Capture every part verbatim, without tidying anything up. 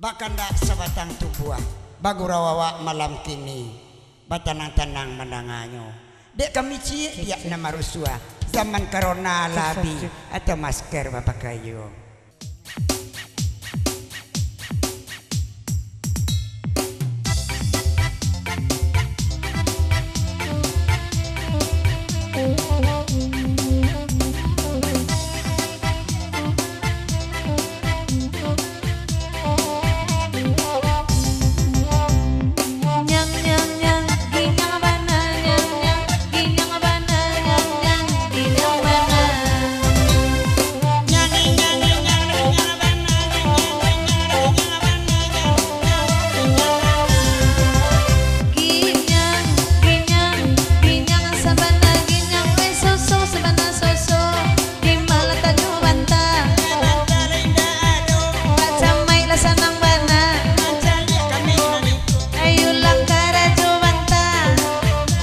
Bakandak sabatang tubuah, bagurau awak malam kini, batanang-tanang mandanganyo. Dek kami ciek biak nan marusuah, zaman karona labi atau masker bapakaiyo. Nyang, nyang, nyang, ginyang bana, nyang, nyang, ginyang bana, nyang, nyang, ginyang bana. Nyang, nyang, nyang, ginyang bana, nyang, nyang, ginyang bana, nyang, nyang, ginyang bana. Ginyang, ginyang, ginyang sabana, ginyang, weh, soso sabana, soso. Di ma lataknyo banta? Banta lah indak ado. Bak camaik lah sanang bana. Mancaliak kami nan itu. Ayo lah karajo banta.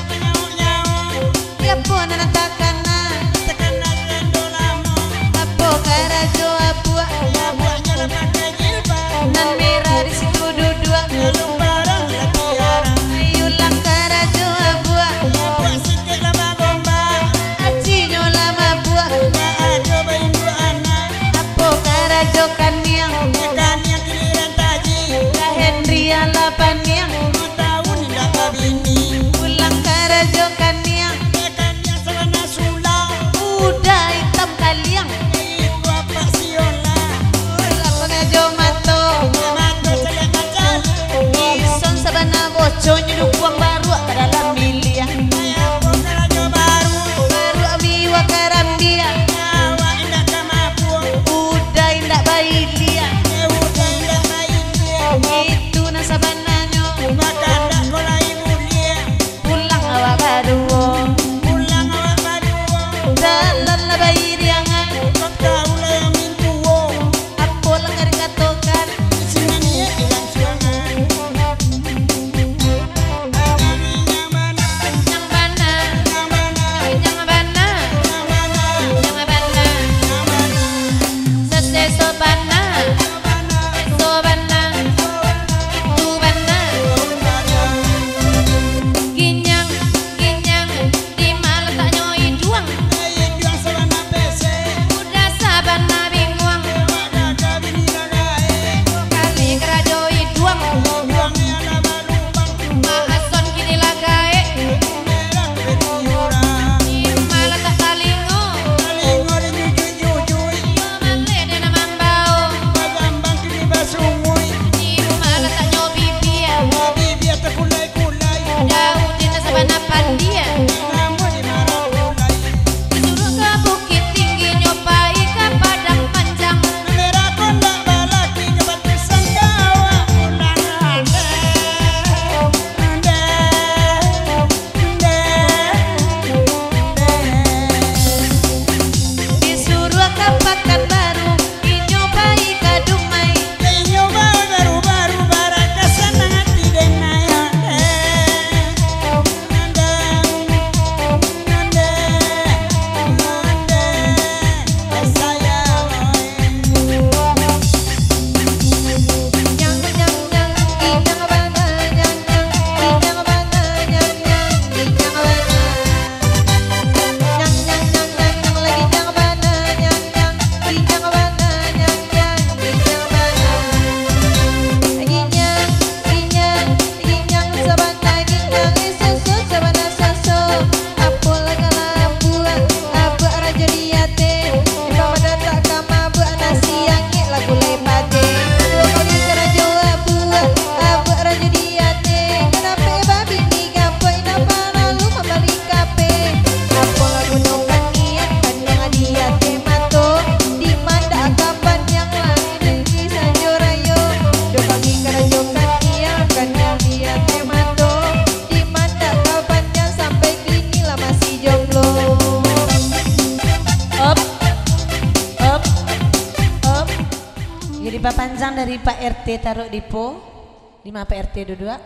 Manyauk-nyauk. Di apo nan takana? Takana rando lamo. Apo karajo abuak? Abuaknyo lah pakai jilbab. Nan merah di situ duduak. Lalu barang lah tiarang. Ayo lah karajo abuak. Abuak sikek lah bagombak. Acinyo lah mabuak. Lah ado bainduak anak. Apo karajo kaniang? Kaniang giliran taji. Lah Hendria lah paniang. Limo tahun indak babini. Pulang karajo kaniang. Kaniang sabana sulah. Udah itam kaliang. Itu apak siola. Lah pangajo mato. Mato caliak macam. Ison sabana boconyo dukuang baruak ka dalam biliak. Baruak miwah karambia. Udah indak bailia. Itu nan sabananyo. Pulang awak baduo. Dalam lah bairiangan. Apo lah ka dikatokan. Di sinan iye ilang suangan. Ginyang bana. Ginyang bana. Ginyang bana. Ginyang bana. Ginyang bana. Saseso bana. Saseso bana. Itu bana. Ginyang, ginyang. Di ma lataknyo iduang? Iduang sabana pesek. Udah sabana binguang. Awak gagah bini lah gaek. Duo kali karajo iduang. Iduang ni alah balubang. Mak Ason kini lah gaek. Merah bini urang. Di ma latak talingo? Talingo dijujuik-jujuik. Iyo maleh den nan mambao. Bagambang kini basunguik. Di ma lataknyo bibia? Bibia takulai-kulai. Daun di nan sabana pandia. Rambut di marah kulai. Disuruah ka bukik tinggi nyo pai ka padang panjang. Merah kondak balaki ka batu sangkawa. Pulang ande, ande, ande, ande. Disuruah ka Pakanbaru. Inyo pai ka Dumai. Inyo baru-baru barakasan ati den ayah. Nande, nande, nande, sayang. Nyang, nyang, nyang, ginyang bana, nyang, nyang, ginyang bana, nyang, nyang, ginyang bana. Nyang, nyang, nyang, nyang, nyang lagi nyang bana, nyang, nyang, ginyang bana, nyang, nyang, ginyang bana. Ginyang, ginyang, ginyang sabana, ginyang, eh, soso sabana, soso. Apo lah ka lah buek, abuak rajo di ateh. Di pamadan tak ka mabuak, nasi angek lah gulai padeh. Duo kali karajo abuak, abuak rajo di ateh. Kanapek babini gapuak, indak paralu mambali kape. Apo lah guno kaniang, kaniang di ateh mato. Di ma ndak ka paniang lah, di sajo rayo. Duo kali karajo kaniang, kaniang di ateh mato. Di ma ndak ka paniang, sampai kini lah masih jomblo. Op, op, op. Jadi bapanjang dari Pak R T Tarok Dipo. Di ma Pak R T duduak?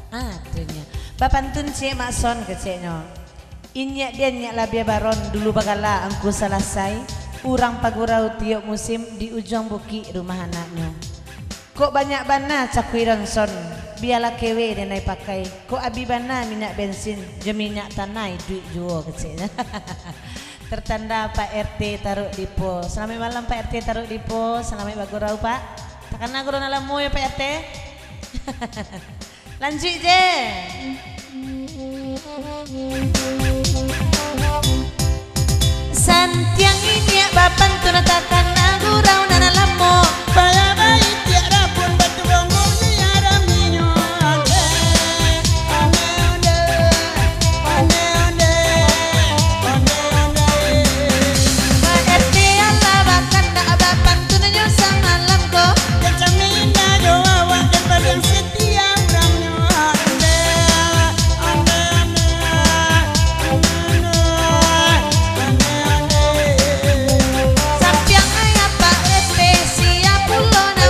Ah, tu nyo. Bapantun ciek Mak Son keceknyo. Inyiak dian nyiak labiah baron, dulu bagala Angku Salasai, urang Pagurau tiok musim, di ujuang bukik rumah anaknyo. Kok banyak bana cakui ronson, bialah kewe den ai pakai. Kok abih bana minyak bensin, jo minyak tanah iduik juo keceknyo. Tertanda Pak R T Taruk Dipo. Salamaik malam Pak R T Taruk Dipo. Salamaik bagurau, Pak. Takana guru nan lamo yo, Pak R T. Lanjuik je. Santiang iniak bapantun takana gurau nan lamo. Payah baitiak rapun batu bonggok ni araminyo. Onde, onde, onde, onde, onde, onde, onde. Pak R T alah bakandak bapantunnyo samalam ko. Kencang minda jo awak, den paliang setia urangnyo. Onde, onde, onde, onde, onde, onde. Sampiang ayah Pak R T, sia pulo nan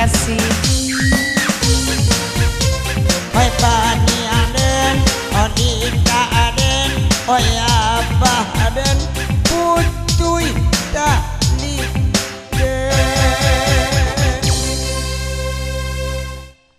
Oi bani aden, oi indak aden, oi abah aden, putuih tak